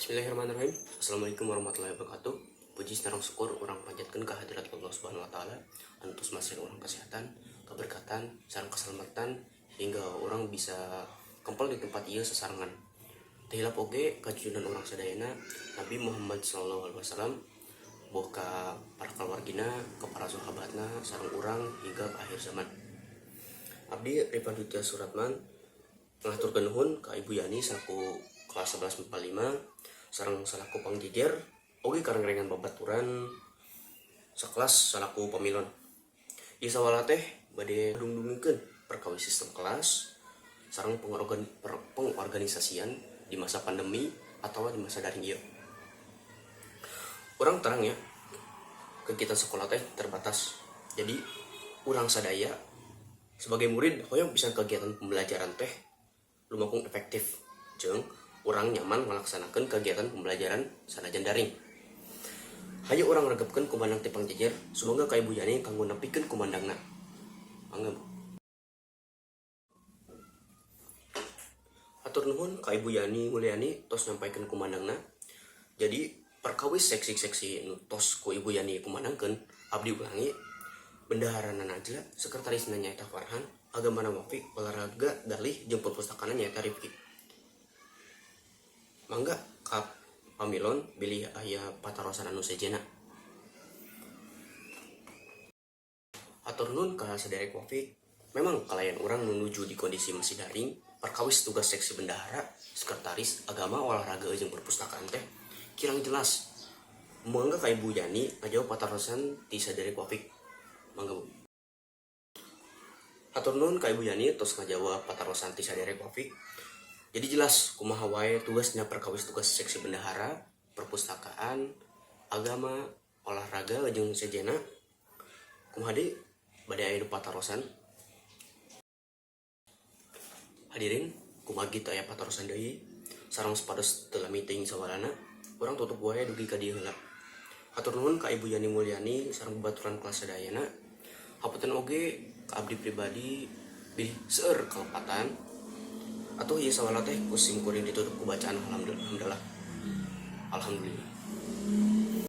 Bismillahirrahmanirrahim. Assalamualaikum warahmatullahi wabarakatuh. Puji sareng syukur urang panjatkeun ka hadirat Allah Subhanahu wa taala anu tos masihan urang kesehatan, keberkatan, sareng keselamatan hingga urang bisa kempel di tempat ieu sasarengan. Teu hilap oge ka junjungan urang sadayana Nabi Muhammad sallallahu alaihi wasallam, boh ka para keluargina, ke para sahabatna, sareng urang hingga ke akhir zaman. Abdi Rifan Ditya Suratman ngahaturkeun nuhun ka Ibu Yani selaku kelas 11 45 sareng selaku pangjejer oge ka rengrengan babaturan sekelas selaku pamilon. Ieu sawala teh bade dungdungkeun perkawis sistem kelas sareng pengorganisasian di masa pandemi atau di masa daring ieu. Urang terang ya, kegiatan sekolah teh terbatas. Jadi urang sadaya sebagai murid hoyong pisan kegiatan pembelajaran teh lumakung efektif jeung urang nyaman melaksanakan kegiatan pembelajaran sanajan daring. Hayu urang regepkeun kumandang ti pangjejer, sumangga ka Ibu Yani kanggo nepikeun kumandangna. Mangga, Bu. Hatur nuhun ka Ibu Yani Mulyani tos nyampaikeun kumandangna. Jadi perkawis seksi-seksi nu tos ku Ibu Yani kumandangkeun, abdi ulangi: bendaharana Najla, sekretarisna nyaeta Farhan, agamana Wafiq, olahraga Galih, jeung perpustakaana nyaeta Rifki. Mangga ka pamilon bilih aya patarosan anu sejenna. Hatur nuhun ka saderek Wafiq. Memang kalayan urang menuju di kondisi masih daring, perkawis tugas seksi bendahara, sekretaris, agama, olahraga jeung perpustakaan teh kirang jelas. Mangga ka Ibu Yani ngajawab patarosan ti saderek Wafiq. Mangga, Bu. Hatur nuhun ka Ibu Yani tos ngajawab patarosan ti saderek Wafiq. Jadi jelas kumaha wae tugasnya perkawis tugas seksi bendahara, perpustakaan, agama, olahraga jeung sejenna. Kumaha deui, bade aya nu patarosan? Hadirin, kumargi teu aya patarosan deui sareng supados teu lami teuing sawalana, urang tutup wae dugi ka dieu heula. Hatur nuhun ka Ibu Yani Mulyani sareng babaturan kelas sadayana. Hapunten oge ka abdi pribadi bilih seueur kalepatan. Atuh ieu sawala teh ku sim kuring ditutup ku bacaan alhamdulillah. Alhamdulillah.